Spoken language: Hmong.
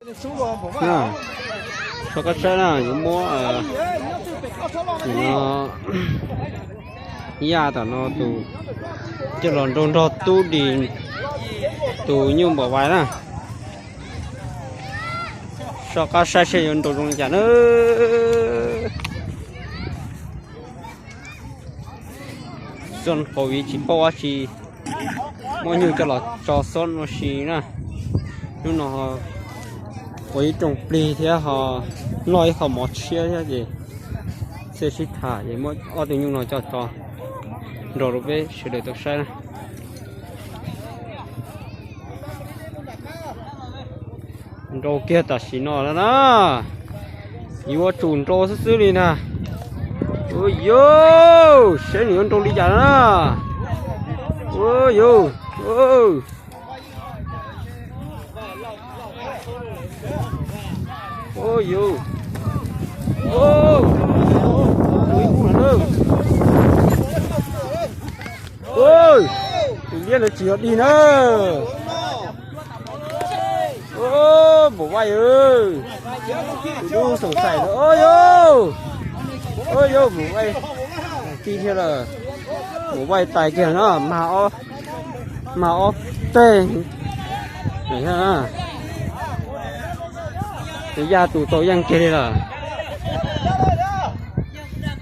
Soj qab saib na, yuav muab no, yaj tom no tus coj los nrau nrog tub dis tus nyuj npam vais na. Soj qab saib seb yuav nrau zoo li cas na. Xob qau viv tsis paub dab tsi, muab nyuj coj los tso xob ua si na. Hnub no ua ib rooj plig thiab ho noj ib qho mov tshiab thiab ces thiaj sib tham ces muab ob tug nyuj no coj tso nrau rau peb sawv daws tau saib na. Nrau kiag tam sim no na na. Yuav tsum nrau xwb xwb li na. Ua yus, saib nws yuav nrau li cas na. Ua yus, ua yus, ua, ib kub no na. Tus liab ntawd tsis yog dig na. Npam vais, tus dub xoom xaim, ua yus, ua yus, npam vais, ti thiab lawm. Npam vais tais kiag no, mag ob teg. Tus yaj tus tau yeej kiag li lawm.